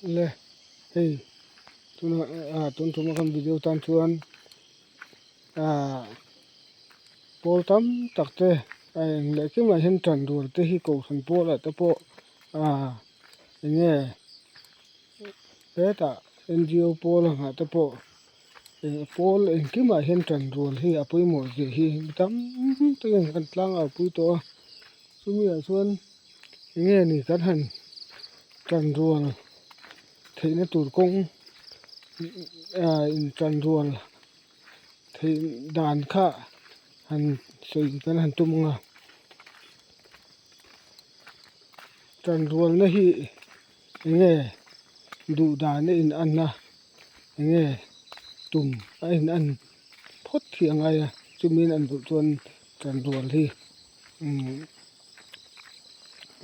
Le hei tuna ah tun tuma kan video tan chuan ah pawl tam tak te a eng leh kimah hian tan rual te hi kohhran pawlah te pawh ah eng nge hetah N G O pawl ang ah te pawh pawl engkimah hian tan rual hi a pawimawh zia hi mi tam takin kan tlangau pui tawh a chumi ah chuan eng nge ni kan han tan rual theihna tur kawng ah in tan rual theih dan kha han sawi kan han tum ang a tan rualna hi eng nge duh dan a in an a eng nge tum a in an phawt hi a ngai a chumi an duh chuan tan rual hi umm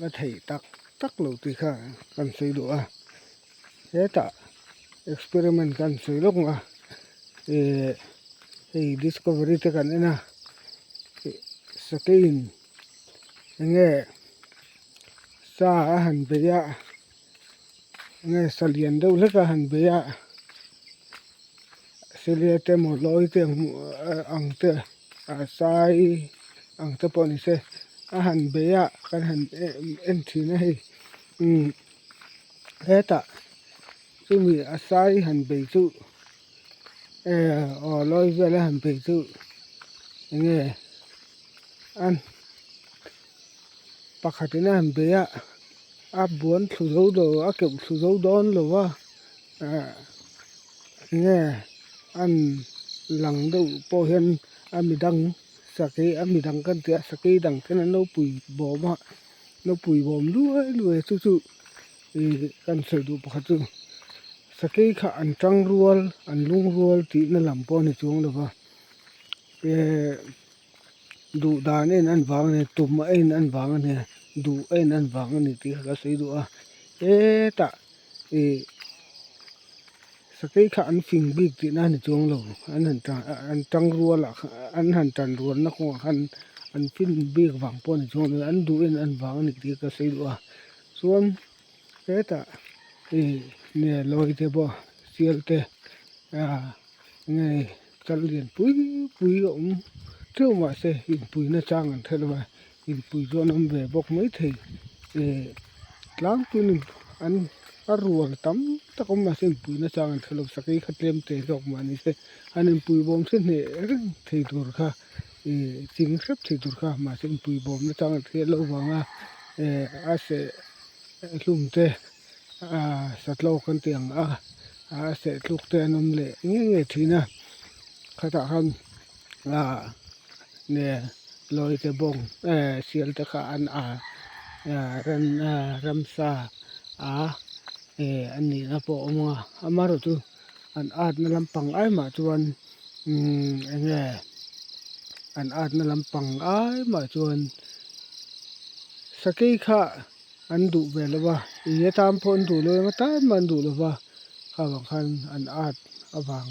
a theih tak tak lo tih kha kan sawi duh a hetah experiment kan sawi lawk ang a ih hei discovery te kan en a sakeiin eng nge sa a han bei a eng nge sa lian deuh hlek a han bei a silia te emaw lawi te ang te a sai ang te pawh ni se a han bei a kan han en thin a hei umm hetah chumi a sai han bei chu eh aw lawi vel a han bei chu eng nge an pakhatin a han bei a a buan thlu zo lo a keuh thlu zo dawn lo va ah eng nge an lang deuh pawh hian a midang sakei a midang kan tih a sakei dang ten an lo pui bawm a lo pui bawm luai luai a chu chu ih kan sawi duh pakhat chu sakei kha an tang rual an lung rual tih na lam pawh a ni chuang lo va eh duh dan en an vang a ni tum a en an vang a ni duh en an vang a ni tih kha ka sawi duh a hetah ih Sakei kha an fing bik tihna a ni chuang lo an han tan an tang rual ah khan an han tan rual na kawngah khan an fin bik vang pawh a ni chuang lo an duh en an vang a ni tih ka sawi duh a chuan hetah ih nge lawi te pawh sial te ah nge chal lian pui pui a awm teuh mahse inpuina chang an hre lo a inpui chu an awm ve bawk maithei ih tlangpuiin an a rual tam tak awm mahse inpui na chang an hre lo sakei kha tlem te zawk mah ni se an inpui bawm se hneh reng thei tur kha ih ching hrep thei tur kha mahse inpui bawm na chang an hriat loh vanga eh a seh hlum te ah satlo kan tih ang a a seh tluk te an awm leh nge nge thin a khatah khan ah nge lawi te bawng eh sial te kha an ah ran ramsa a eh a nihna pawh a awm ang a amaherawhchu an atna lampang ai mah chuan umm eng nge an atna lampang ai mah chuan sakei kha an duh ve lo va ih atan pawh an duh lo eng atan mah an duh lo va kha vang khan an at avang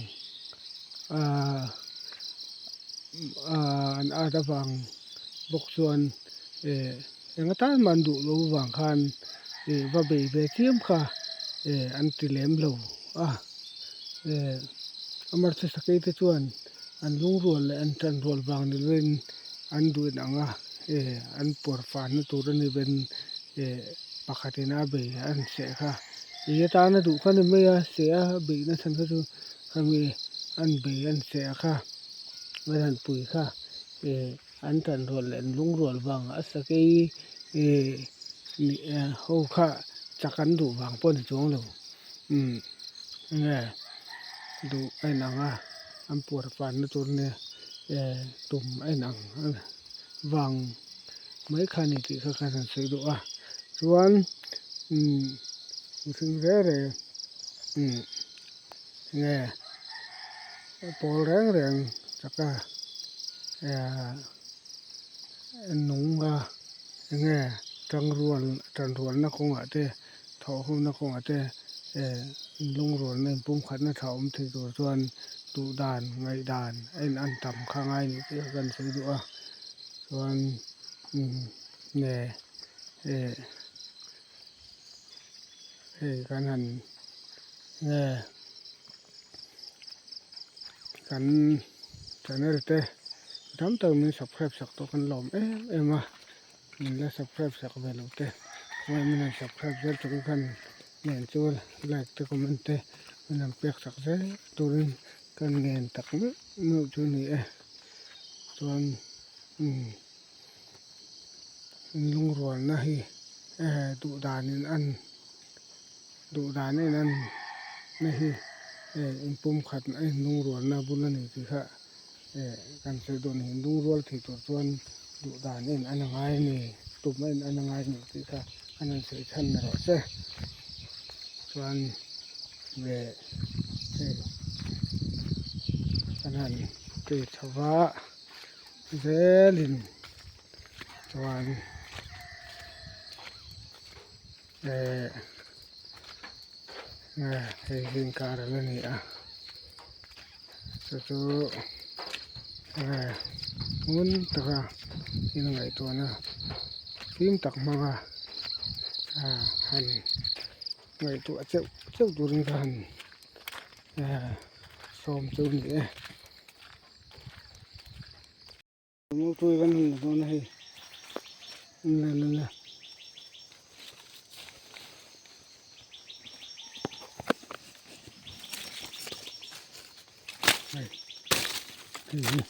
ahh ahh an at avang bawk chuan eh eng atan mah an duh lo vang khan ih va bei ve chiam kha eh an ti lem lo a eh amaherawhchu sakei te chuan an lungrual leh an tanrual vang ni lovin an duh in ang a eh an pawr fahna tur a ni ven eh pakhatin a bei a an seh kha ih atana duh kha a ni mai a seh a beihna chhan kha chu khami an bei an seh kha an han pui kha eh an tanrual leh an lungrual vang a sakei eh ho kha chak an duh vang pawh a ni chuang lo umm nge duh a inang a an puar fanna tur nia eh tum a inang vang mai kha a ni tih kha ka han sawi duh a chuan umm mihring reng reng umm nge pawl reng reng chaka eh nung a enge tangrual tanrualna kawngah te thawh hona kawngah te eh lungrualna inpumkhatna tha awm thei tur chuan duh dan ngaih dan a in an tam kha ngai ni tih kha kan sawi duh a chuan umm nge eh hei kan han. Nge kan channel te tam tak min subscribe sak tawh kan lawm em em a min la subscribe sak ve lo te chuan min han subscribe zel chung khan nen chu like te comment te min han pek sak zel turin kan ngen tak meuh meuh chu a ni e chuan umm lungrualna hi duh danin an. Duh dan en an na hi inpumkhat a inlungrualna bul a ni tih kha kan sawi dawn a ni. Inlungrual thei tur chuan duh dan en an a ngai a ni, tum en an a ngai a ni tih kha an han sawi chhan erawh se. Chuan hei kan han ti chho va zelin chuan. Eh eh hei hi inkar a la ni a chu chu eh ngun taka in ngaihtuahna fim tak hmanga ah han ngaihtuah cheuh cheuh turin ka han eh sawm chu a ni e. Motor kan han la dawn a hei la la la hei hei hi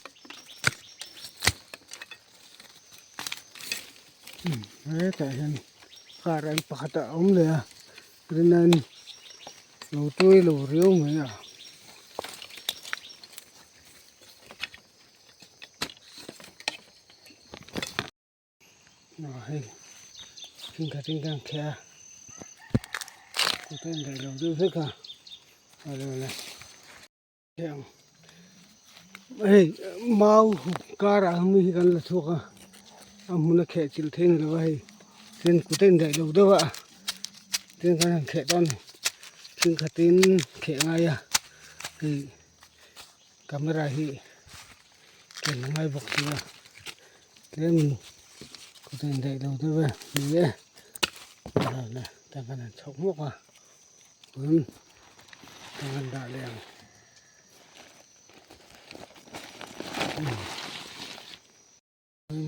hetah hian car an pakhat a awm leh a rinaiin lo tuai lo riau mai a. Hei thingkhat in kan kheh a kut a indaih lo deuh vek a hei mau karah mi hi kan la chhuak a a hmun a kheh chilh theih a ni lo a hei tin kut a indaih lo deuh a tin kan han kheh dawn a ni thingkhat in kheh ngai a hei. Camera hi ken a ngai bawk si a tlemin kut a indaih lo deuh e ni e tah khan an chhoh hmawk a tun tah khan dah leh ang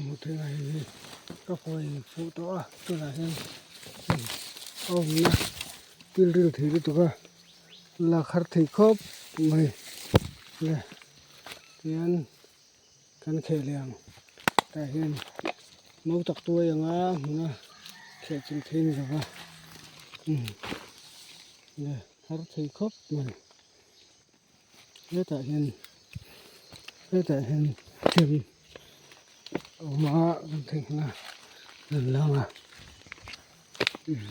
hmu thei a hei hi ka kawi fuh tawh a tunah hian a awmna pilril thei lutuk a lak har thei khawp mai le tihian kan kheh leh ang tah hian mau tak tuai anga hmuna kheh chilh thei a ni lova le har thei khawp mai. Hetah hian hetah hian thil a awm a kan theih a an lang a umm.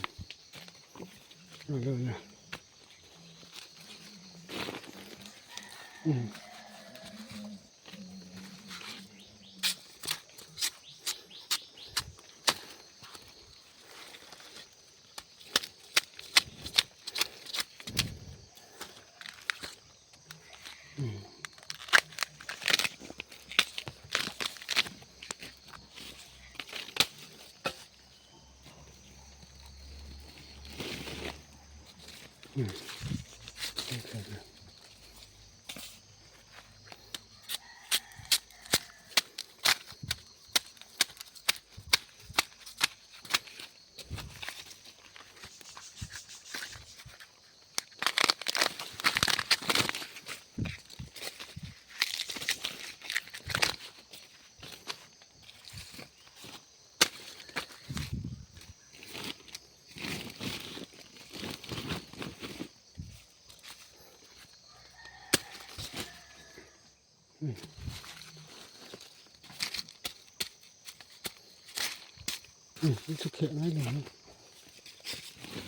Chu kheh mai lo hi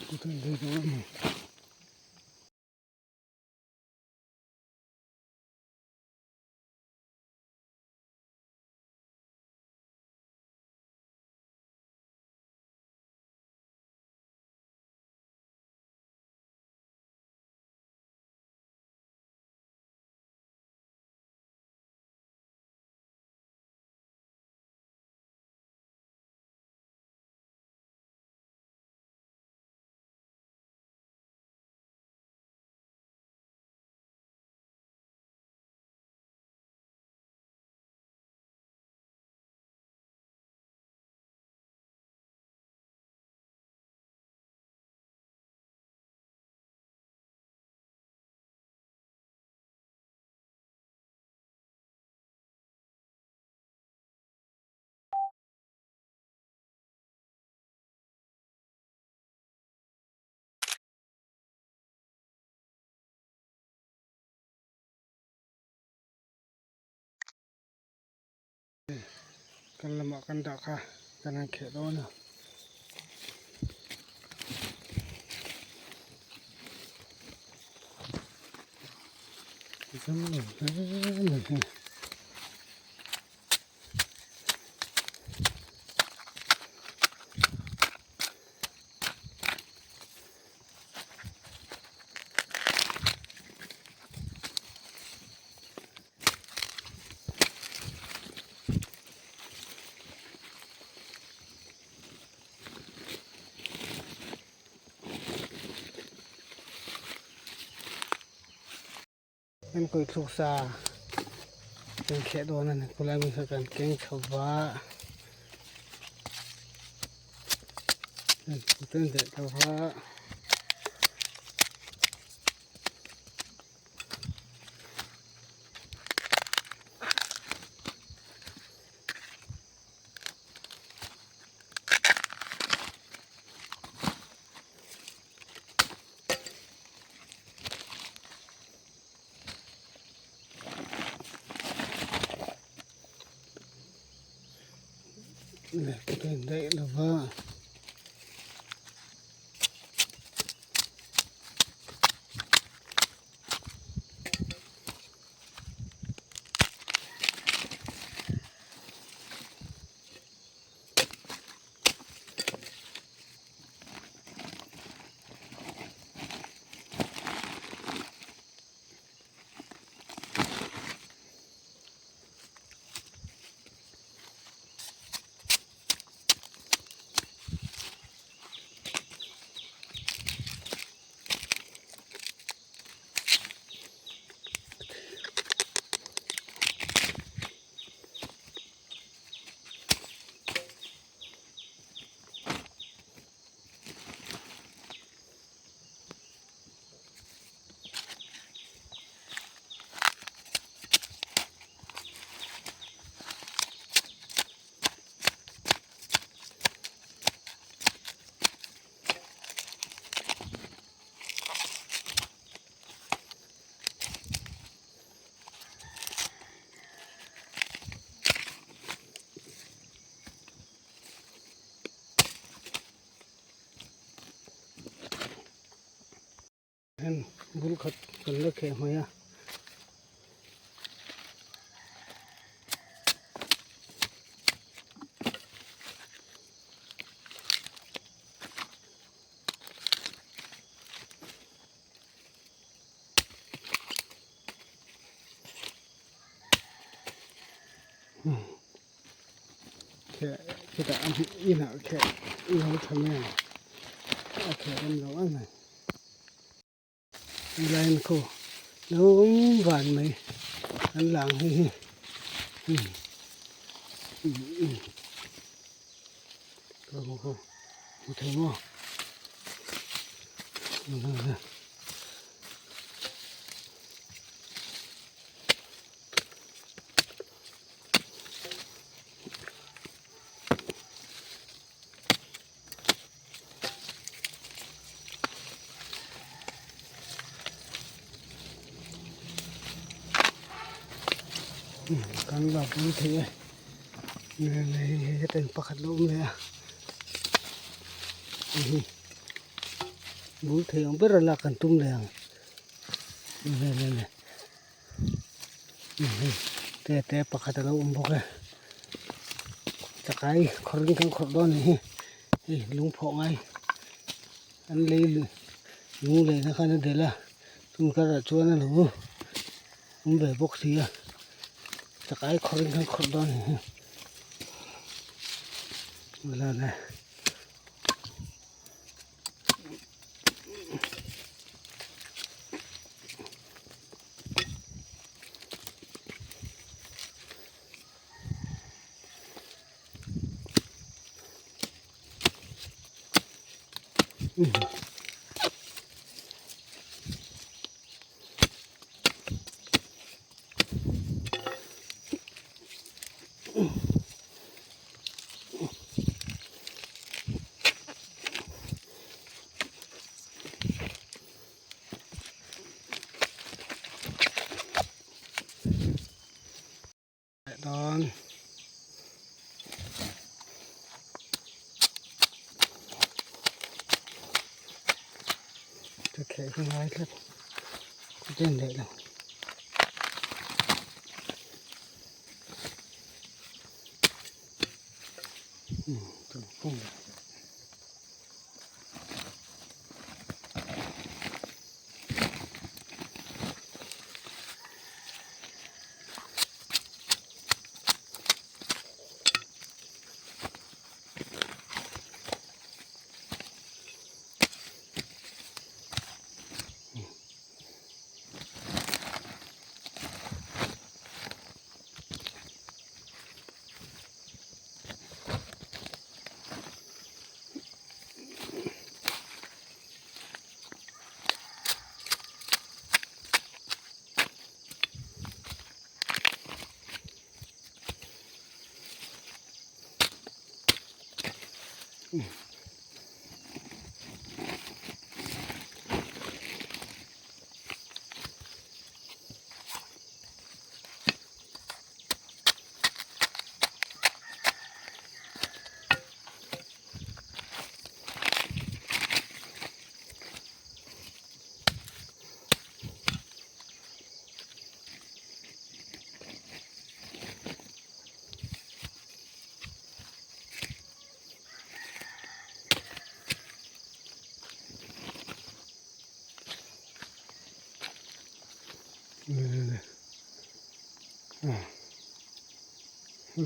kut a indaih tawh a ni. Kan lamah kan dah kha kan han kheh dawn a. Zam lo hle mai hei. Kan kawithluk sa kan kheh dawn a ni khulai hmun kha kan keng chho va kan daih lo va. Daih lo va. Hen bul khat kan la kheh hmai a. Kheh khitah a inah kheh lo tha nge a kheh rem lo em mai line khu lo awm van mai an lang hi hi hmu thei maw. Kan la pui thei e heta in pakhat lo awm leh a hei bul thei ang ber a lak kan tum leh ang te te pakhat a lo awm bawk e chakai khawrh in kan khawrh dawn a ni hi hei lung phawh ngai an lei lung leina khan a delh a chung karah chuan a lo awm ve bawk si a chakai khawrh in kan khawrh dawn a ni hi. Dawn. Thuthleh hi ngai tlat kut en leh lo.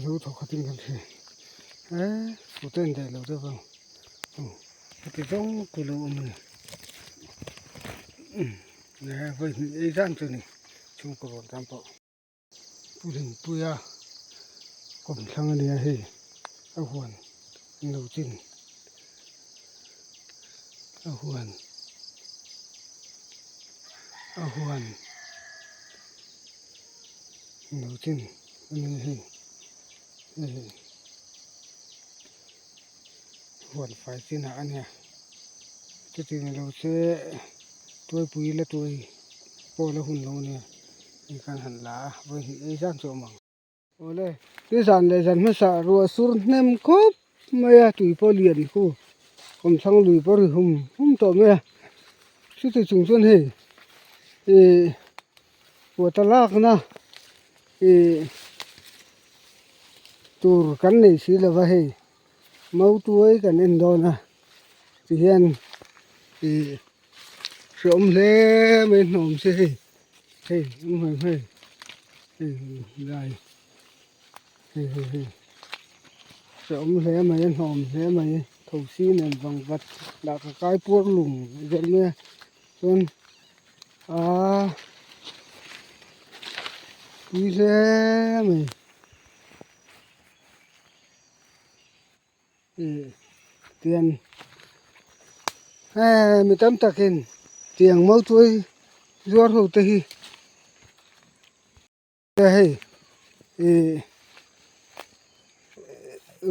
Zo thawk khatin kan hria e photo en daih lo deuh ang heti zawng ku lo awm a ni vawi hnih ei zan chu a ni chhungkaw rual tan pawh. Pu Hlimpuia kawmthlang a nia hei a huan an lo chin a huan a huan an lo chin a nia hei hei huan fai chinah a nia chuti ni lo se tuaipui la tuai pawh la hun lo a nia. Hei khan han la a vawi hnih ei zan chu a awm ang. Awle ni zan leh zan hmasa ruah sur hnem khawp mai a tui pawh lian khu kawmthlang lui pawh ri hum hum tawh mai a chuti chung chuan hei ih water lakna ih tur kan nei si lova hei mautuai kan en dawn a tihian ih hreawm hle mai hnawm se hei. Hei hei hei hei lai hei hei hei hrehawm hle mai a hnawm hle mai thosi nen vang vat lah ka kai puar lung vel mai a chuan aaa tui hle mai ih tiang hei mi tam takin tiang mautuai zuar ho te hi hei ih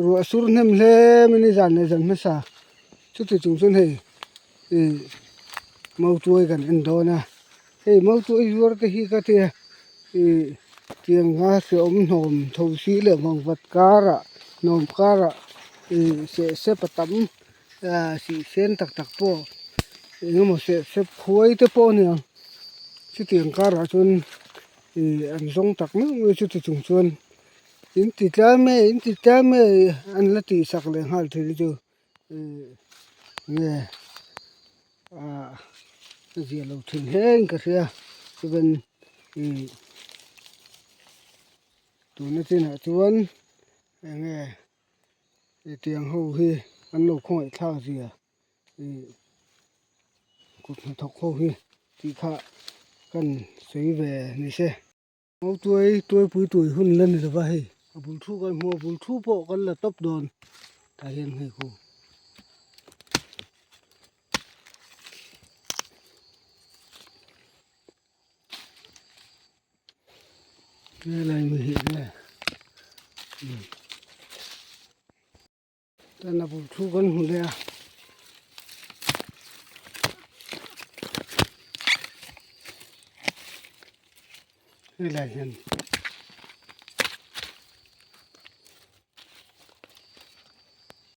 ruah sur hnem hle mai ni zan leh zan hmasa chuti chung chuan hei ih mautuai kan en dawn a hei mautuai zuar te hi ka tia ih tiang a hrehawm hnawm tho si leh vangvat karah hnawm karah ih seh sep a tam ah sih sen tak tak pawh eng emaw seh sep khuai te pawh a ni ang chutiang karah chuan ih an zawng tak meuh mai chuti chung chuan in ti tlai mai in ti tlai mai an la tih sak leh nghal thin chu ih nge ah zia lo thin hle in ka hria chuan ih tuna chinah chuan eng nge hetiang ho hi an lo khawngaih thlak zia ih kut hnathawk ho hi tih kha kan sawi ve ni se. Mautuai tuaipui tui hun la ni lova hei a bul thu kan hmu a bul thu pawh kan la tawp dawn tah hian hei khu. Helai mi hi nge Chuan a bul thu kan hmu leh a. Helai hian.